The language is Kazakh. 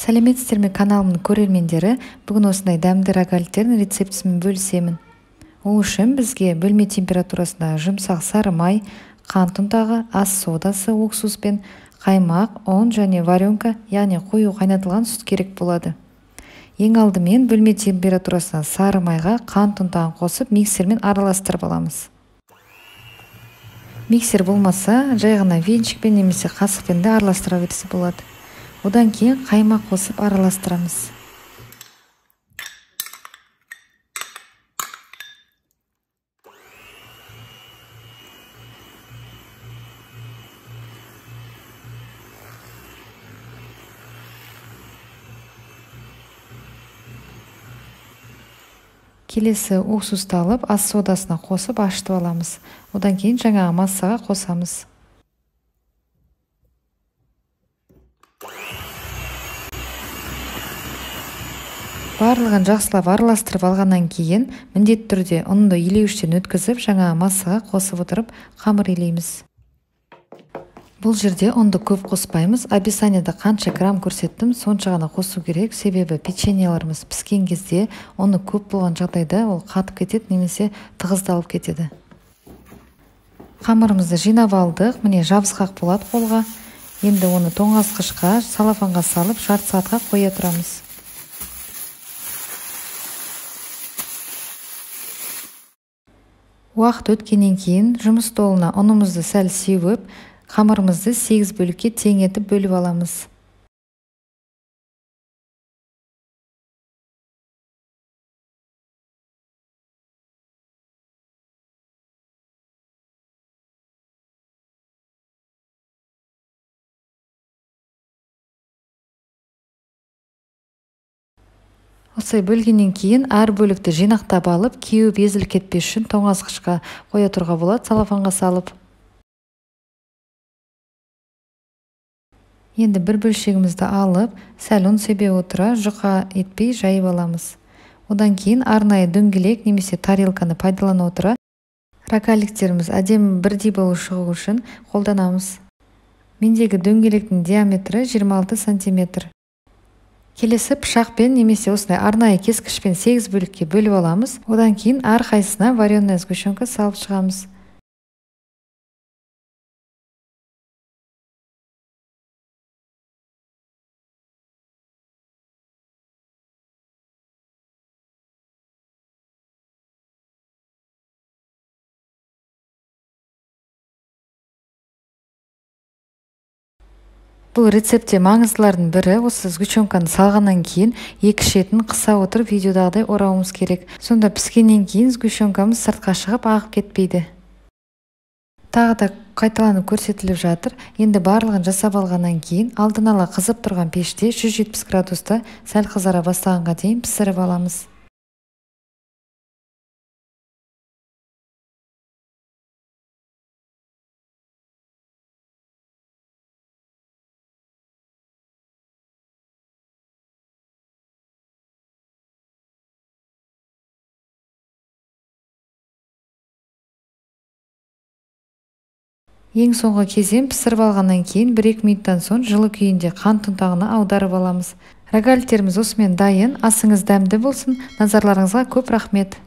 Сәлеметсіздер ме каналымның көрермендері? Бүгін осындай дәмді рогаликтердің рецептісімен бөлісемін. Ол үшін бізге бөлме температурасында жұмсақ сары май, қант ұнтағы, ас содасы, уксуспен, қаймақ, ұн және варенка, яғни қою қайнатылған сүт керек болады. Ең алдымен бөлме температурасына сары майға қант ұнтағын қосып миксермен араластырып аламыз. Миксер болмаса, жай ғана венчикпен немесе қасықпен де араластыра берсе болады. Одан кейін қаймақ қосып араластырамыз. Келесі уксусты алып, ас содасына қосып ашытып аламыз. Одан кейін жаңағы массаға қосамыз. Барлығын жақсылап араластырып алғаннан кейін міндетті түрде ұнды илеуіштен өткізіп, жаңағы массаға қосып отырып қамыр илейміз. Бұл жерде ұнды көп қоспаймыз. Описанияда қанша грамм көрсеттім, сонша ғана қосу керек. Себебі печеньелеріміз піскен кезде ұны көп болған жағдайда ол қатып кетеді немесе тығыздалып кетеді. Қамырымызды жинап алдық. Міне жабысқақ болады қолға. Енді оны тоңазытқышқа, салафанға салып, жарты сағатқа қоя тұрамыз. Уақыт өткеннен кейін жұмыс столына ұнымызды сәл сеуіп, қамырымызды 8 бөлікке тең етіп бөліп аламыз. Осылай бөлгеннен кейін әр бөлікті жинақтап алып, кеуіп езіліп кетпес үшін тоңазытқышқа қоя тұруға болады, салафанға салып. Енді бір бөлшегімізді алып, сәл ұн себе отыра, жұқа етпей жайып аламыз. Одан кейін арнайы дөңгелек немесе тарелканы пайдалана отыра, рогаликтеріміз әдемі бірдей болып шығу үшін қолданамыз. Мендегі дөңгелектің диаметрі 26 сантиметр. Келесі пышақпен немесе осындай арнайы кескішпен 8 бөлікке бөліп аламыз. Одан кейін әрқайсысына вареная сгущенка салып шығамыз. Бұл рецептте маңыздылардың бірі осы сгущенканы салғаннан кейін екі шетін қыса отырып видеодағыдай орауымыз керек. Сонда піскеннен кейін сгущенкамыз сыртқа шығып ағып кетпейді. Тағы да қайталанып көрсетіліп жатыр. Енді барлығын жасап алғаннан кейін алдын ала қызып тұрған пеште 170 градуста сәл қызара бастағанға дейін пісіріп аламыз. Ең соңғы кезең пісіріп алғаннан кейін 1-2 минуттан соң жылы күйінде қант ұнтағына аударып аламыз. Рогаликтеріміз осымен дайын. Асыңыз дәмді болсын. Назарларыңызға көп рахмет.